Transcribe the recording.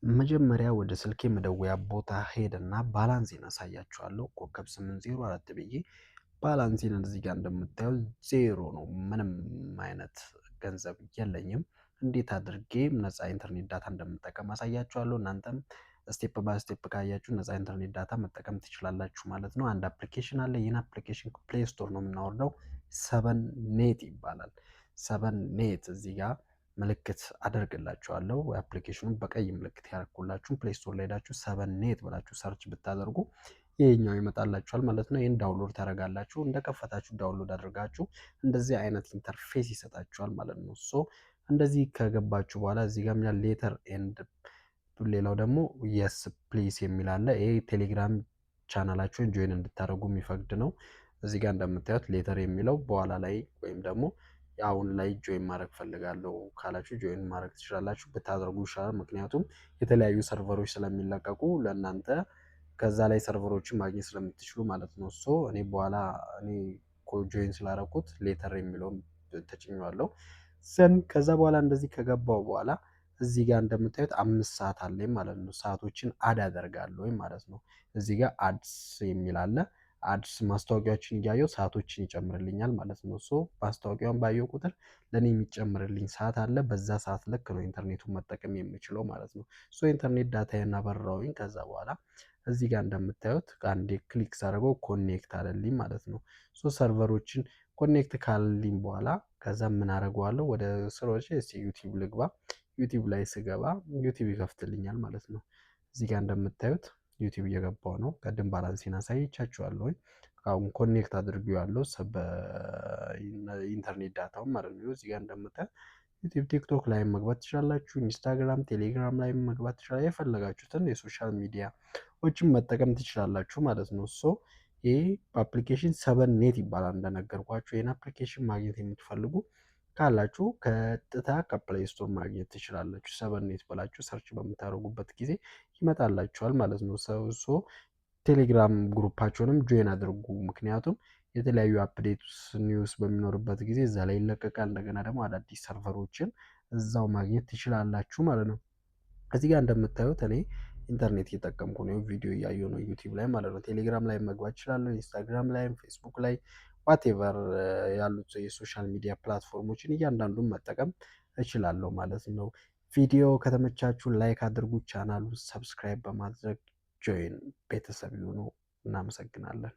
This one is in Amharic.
መጀመሪያ ወደ ስልኬ መደወያ ቦታ ሄድና balance ኤን አሳያችኋለሁ። ኮከብ 804 ብዬ balance ኤን እዚህ ጋር እንደምታዩት 0 ነው። ምንም አይነት ገንዘብ የለኝም። እንዴት አድርጌ ነፃ ኢንተርኔት data እንደምጠቀም አሳያችኋለሁ። እናንተም step by step ካያችሁ ነፃ ኢንተርኔት data መጠቀም ትችላላችሁ ማለት ነው። አንድ application አለ። ይህን application Play Store ነው የምናወርደው። Seven Net ይባላል። Seven Net እዚህ ጋር ምልክት አደርግላችኋለሁ። Application ኑን በቀይ ምልክት ያደረኩላችሁ Play Store ላይ ሄዳችሁ Seven Net ብላችሁ search ብታደርጉ ይሄኛው ይመጣላችኋል ማለት ነው። ይህን download ታደርጋላችሁ። እንደከፈታችሁ download አድርጋችሁ እንደዚህ አይነት interface ይሰጣችኋል ማለት ነው። So እንደዚህ ከገባችሁ በኋላ እዚህ ጋር ምን later and ሌላው ደግሞ yes please የሚል አለ። ይሄ ቴሌግራም channel ላችሁን join እንድታደርጉ የሚፈቅድ ነው። እዚህ ጋር እንደምታዩት later የሚለው በኋላ ላይ ወይም ደግሞ አሁን ላይ join ማድረግ ፈልጋለሁ ካላችሁ join ማድረግ ትችላላችሁ። ብታደርጉ ይሻላል። ምክንያቱም የተለያዩ server ኦች ስለሚለቀቁ ለእናንተ ከዛ ላይ server ኦችን ማግኘት ስለምትችሉ ማለት ነው። So እኔ በኋላ እኔ join ስላደረኩት later የሚለውን ተጭኜዋለሁ። Then ከዛ በኋላ እንደዚህ ከገባው በኋላ እዚህ ጋር እንደምታዩት 5 ሰዓት አለኝ ማለት ነው። ሰዓቶችን add አደርጋለሁ ማለት ነው። እዚህ ጋር ads የሚል አለ። Ads ማስታወቂያዎችን እያየው ሰዓቶችን ይጨምርልኛል ማለት ነው። So ማስታወቂያውን ባየው ቁጥር ለእኔ የሚጨምርልኝ ሰዓት አለ። በዛ ሰዓት ልክ ነው ኢንተርኔቱን መጠቀም የምችለው ማለት ነው። So ኢንተርኔት data አበራውኝ። ከዛ በኋላ እዚህ ጋር እንደምታዩት አንዴ click ሳደርገው connect አለልኝ ማለት ነው። So server ኦችን connect ካለልኝ በኋላ ከዛ ምን አደርገዋለሁ? ወደ ስራዎች እስቲ YouTube ልግባ። YouTube ላይ ስገባ YouTube ይከፍትልኛል ማለት ነው። እዚህ ጋር እንደምታዩት YouTube እየገባው ነው። ቅድም balance ኤን አሳይቻችኋለሁ። አሁን connect አድርጌዋለሁ በኢንተርኔት data ውን ማለት ነው። እዚህ ጋር እንደምታዩት YouTube፣ TikTok ላይ መግባት ትችላላችሁ። Instagram፣ ቴሌግራም ላይ መግባት ትችላላችሁ። የፈለጋችሁትን የ social media ዎችን መጠቀም ትችላላችሁ ማለት ነው። So ይህ application Seven Net ይባላል። እንደነገርኳችሁ ይህን application ማግኘት የምትፈልጉ ካላችሁ ቀጥታ ከ Play Store ማግኘት ትችላላችሁ። Seven Net ብላችሁ search በምታደርጉበት ጊዜ ይመጣላችኋል ማለት ነው። So ቴሌግራም group ኣቸውንም join አድርጉ። ምክንያቱም የተለያዩ updates news በሚኖርበት ጊዜ እዛ ላይ ይለቀቃል። እንደገና ደግሞ አዳዲስ server ኦችን እዛው ማግኘት ትችላላችሁ ማለት ነው። እዚህ ጋር እንደምታዩት እኔ ኢንተርኔት እየጠቀምኩ ነው፣ ቪዲዮ እያየሁ ነው YouTube ላይ ማለት ነው። ቴሌግራም ላይ መግባት እችላለሁ፣ Instagram ላይም፣ ፌስቡክ ላይ whatever ያሉት የ social media platform ኦችን እያንዳንዱን መጠቀም እችላለሁ ማለት ነው። ቪዲዮ ከተመቻችሁ like አድርጉ፣ channel ኡን subscribe በማድረግ join ቤተሰብ ይሁኑ። እናመሰግናለን።